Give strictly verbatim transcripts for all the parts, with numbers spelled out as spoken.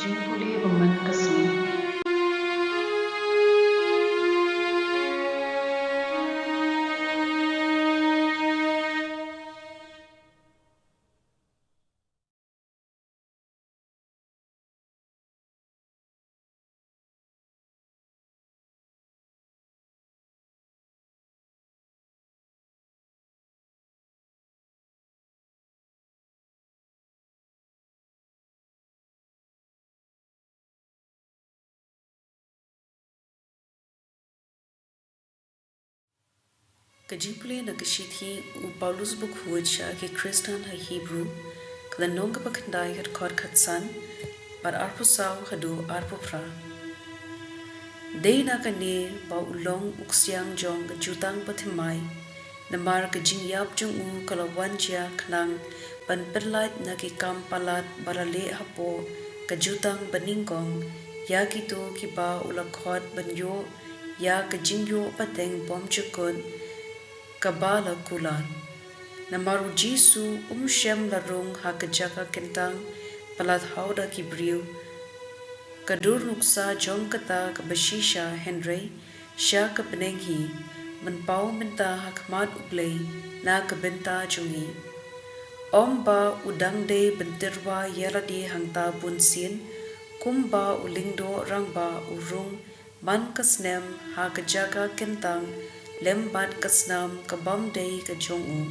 Jingpule ba man ka sngi. Ka jingpule na ka shithi u Paulus bakhuid sha ki Khristan ha Hebru, ka lynnong kaba khyndai, ka dkhot khatsan, bad arphew saw haduh arphew phra. Dei na kane ba u long u ksiang jong ka jutang bathymmai, namar ka jingïap jong u ka la wan jia khnang ban pyllait na ki kam palat ba la leh hapoh ka jutang banyngkong, ïa kito kiba u la khot ban ïoh ïa ka jingïoh pateng bymjukut kaba la kular. Namar u Jisu um shym la rung ha ka jaka kyntang ba la thaw da ki briew, ka dur nuksa jong kata kaba shisha, hynrei sha ka bneng hi, ban paw mynta ha khmat U Blei na ka bynta jong ngi. Ym ba u dang dei ban tyrwa ïa lade hangta bunsien, kumba u lyngdoh rangbah u rung man ka snem ha ka jaka kyntang lem bad ka snam ka bym dei ka jong u.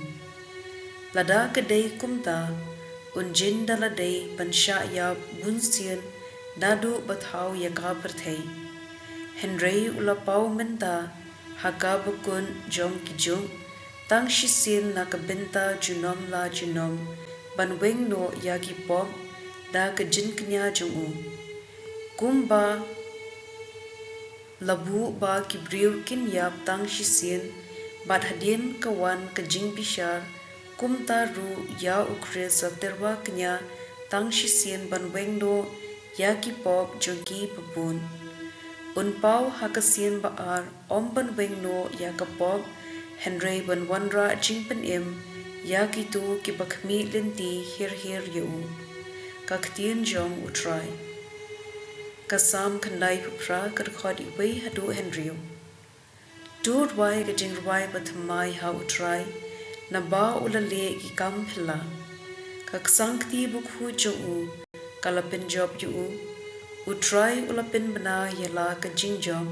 Lada ka dei kumta, un jin da la dei ban shah ïap bunsien naduh ba thaw ïa ka pyrthei. Hynrei u la paw mynta ha kaba kut jong ki juk, tang shisien na ka bynta junom la junom, ban weng noh ïa ki pop da ka jingkñia jong u. Kumba la buh ba ki briew kin ïap tang shisien, bad hadien ka wan ka jingbishar, kumta ruh ïa u Khrist la tyrwa kñia tang shisien ban weng noh ïa ki pop jong ki babun. Un paw ha ka sien ba ar, ym ban weng noh ïa ka pop, hynrei ban wanrah jingpynim ïa kito kiba khmih lynti hir hir ïa u. Ka ktien jong U Trai. Ka Salm khyndaiphew phra, ka dkhot iwei haduh hynriew. To rwai ka jingrwai bathymmai ha U Trai, naba u la leh ki kam phylla. Ka ksangkti bakhuid jong u ka la pynjop ïa u. U Trai u la pynbna ïa la ka jingjop,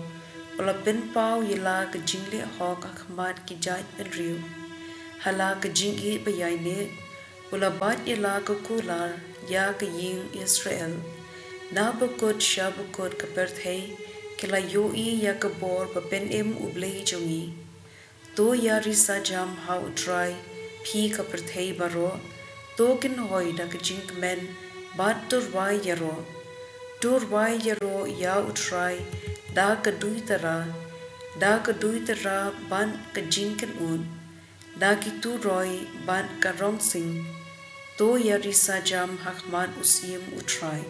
u la pynpaw ïa la ka jingleh hok ha khmat ki jaitbynriew. Ha la ka jingïeit ba ïaineh, u la bat ïa la ka kular ïa ka ïing Israel. Na bakut sha bakut ka pyrthei ki la ïohi ïa ka bor ba pynim U Blei jong ngi. To ïa risa jam ha U Trai, phi ka pyrthei baroh, to kynhoi da ka jingkmen, bad to rwai ïaroh. To rwai ïaroh ïa U Trai da ka duitara, da ka duitara bad ka jingkynnoh, da ki turoi bad ka rongsing, to ïa risa jam ha khmat u Syiem U Trai.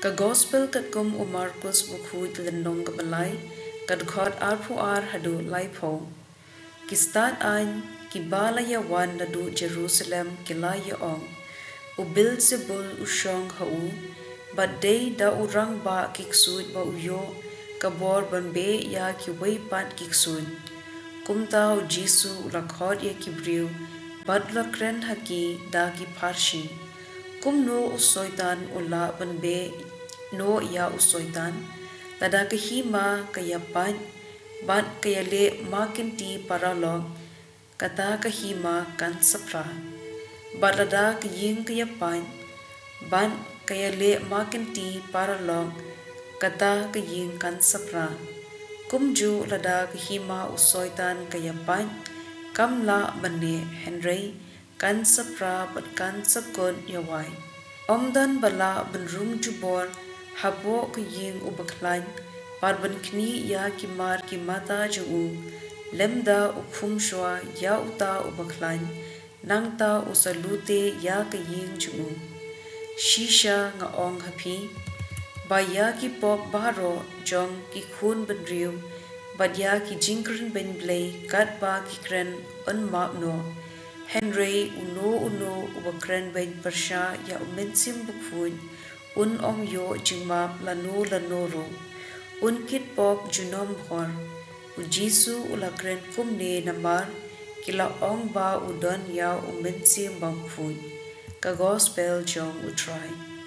Ka Gospel katkum u Markus bakhuid, lynnong kaba lai, ka dkhot arphew ar haduh laiphew. Ki stad aiñ kiba la ïa wan naduh Jerusalem ki la ïa ong, u Beelzebul u shong ha u, bad dei da u rangbah ki ksuid ba u ïoh ka bor ban beh ïa kiwei pat ki ksuid. Kumta u Jisu u la khot ïa ki briew, bad u la kren ha ki da ki pharshi. Kumno u soitan u lah ban beh noh ïa u soitan? Lada ka hima ka ïa pait, bad ka ïa leh makynti paralok, kata ka hima kan saphra. Bad lada ka ïing ka ïa pait, bad ka ïa leh makynti paralok, kata ka ïing kan saphra. Kumjuh lada ka hima u soitan ka ïa pait, kam lah ban neh, hynrei kan saphra bad kan sakut ïa wai. Ym don ba lah ban rung jubor hapoh ka ïing u bakhlaiñ, bad ban khmih ïa ki mar ki mata jong u, lymda u khum shwa ïa uta u bakhlaiñ, nangta u sa lute ïa ka ïing jong u. Shisha nga ong ha phi, ba ïa ki pop baroh jong ki khun bynriew, bad ïa ki jingkren beiñ Blei katba ki kren un map noh, Hynrei uno uno uba kren beiñ pyrshah ïa U Mynsiem Bakhuid un ym ïoh jingmap lano lano ruh. Un kitbok junom bhor. U Jisu U la kren kumne namar ki la ong ba U don ïa U Mynsiem Bakhuid. Ka Gospel jong U Trai.